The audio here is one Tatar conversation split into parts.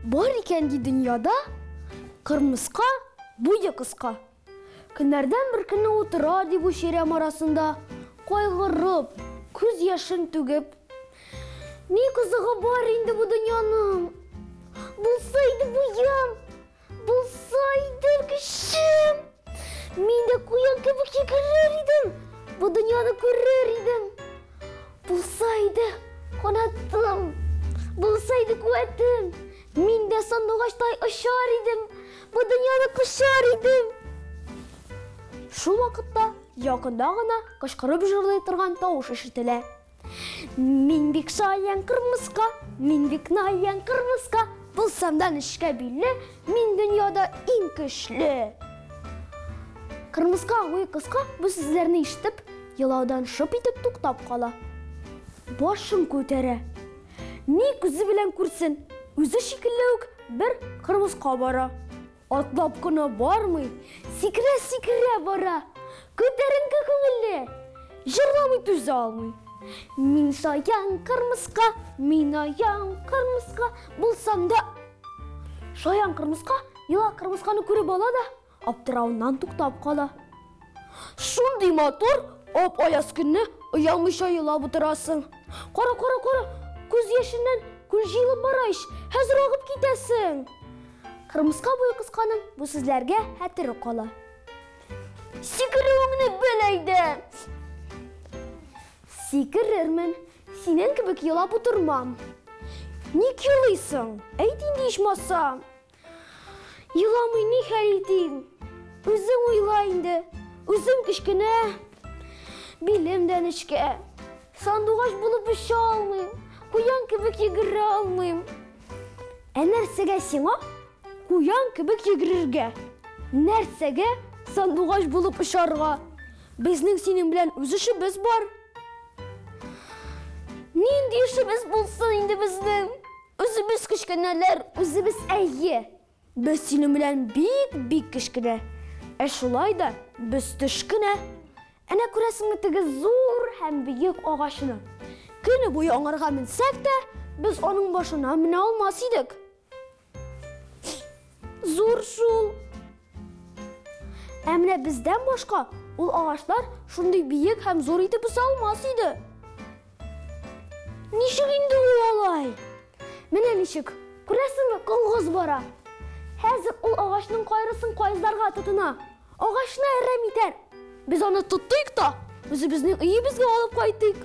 Бар икән ди дөньяда кырмыска, буе кыска. Көннәрдән бер көнне утыра ди бу чирәм арасында, кайгырып, күз яшен түгеп. Ни кызыгы бар инде бу дөньяның? Булса иде буем, булса иде көчем. Мин дә куян кебек йөгерер идем, бу дөньяны күрер идем. Булса иде канатым, булса иде куәтем, мин дә сандугачтай очар идем, бу дөньяны кочар идем. Шул вакытта якында гына кычкырып җырлый торган тавыш ишетелә. Мин бик шаян кырмыска, мин бик наян кырмыска, булсам да нечкә билле, мин дөньяда иң көчле. Кырмыска буе кыска бу сүзләрне ишетеп, елаудан шып итеп туктап кала. Башын күтәрә. Ни күзе белән күрсен, үзе шикелле үк бер кырмыска бара. Атлап кына бармый, сикерә-сикерә бара. Күтәренке күңелле, җырламый түзә алмый. Мин шаян кырмыска, мин аян кырмыска, булсам да... Шаян кырмыска елак кырмысканы күреп ала да, аптырауыннан туктап кала. Шундый матур, ап-аяз көнне оялмыйча елап утырасың. Кара, кара, кара, күз яшеннән күл җыелып бара ич, хәзер агып китәсең. Кырмыска буе кысканың бу сүзләргә хәтере кала. Сикерүеңне бел әйдә! Сикерермен, синең кебек елап утырмам. Ник елыйсың? Әйт инде ичмасам. Еламый ни хәл итим? Үзең уйла инде. Үзем кечкенә, билем дә нечкә. Сандугач булып оча алмыйм, куян кебек йөгерә алмыйм. Ә нәрсәгә сиңа куян кебек йөгерергә? Нәрсәгә сандугач булып очарга? Безнең синең белән үз эшебез бар. Нинди эшебез булсын инде безнең? Үзебез кечкенәләр, үзебез әйе. Без синең белән бик-бик кечкенә. Ә шулай да без төш кенә. Әнә күрәсеңме теге зур һәм биек агачны? Көне буе аңарга менсәк тә, без аның башына менә алмас идек. Зур шул. Ә менә бездән башка ул агачлар шундый биек һәм зур итеп үсә алмас иде. Ничек инде ул алай? Менә ничек. Күрәсеңме, коңгыз бара. Хәзер ул агачның кайрысын кайызларга тотына. Агачны әрәм итәр. Без аны тотыйк та, үзебезнең өебезгә алып кайтыйк.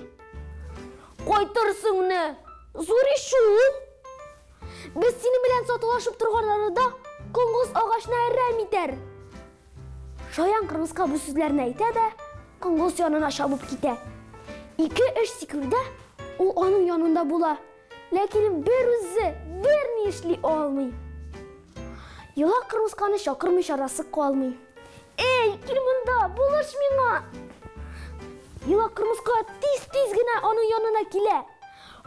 Кайтырсың не? Зур ич ул. Без синең белән сатулашып торган арада коңгыз агачны әрәм итәр. Шаян кырмыска бу сүзләрне әйтә дә, коңгыз янына чабып китә. Ике-өч сикерүдә ул аның янында була, ләкин бер үзе берни эшли алмый. Елак кырмысканы чакырмый чарасы калмый. Эй, кил монда, булыш миңа! Елак кырмыска тиз-тиз генә аның янына килә.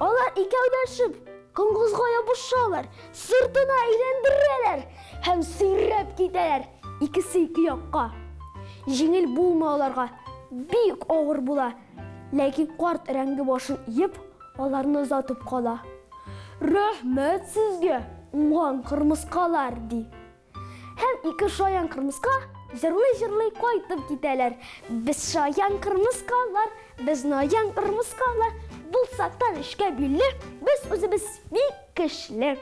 Алар икәүләшеп коңгызга ябышалар, сыртына әйләндерәләр һәм сөйрәп китәләр, икесе ике якка. Җиңел булмый аларга, бик авыр була. Ләкин карт өрәңге башын иеп, аларны озатып кала. Рәхмәт сезгә, уңган кырмыскалар, ди. Һәм ике шаян кырмыска җырлый-җырлый кайтып китәләр. Без шаян кырмыскалар, без наян кырмыскалар, булсак та нечкә билле, без үзебез бик көчле.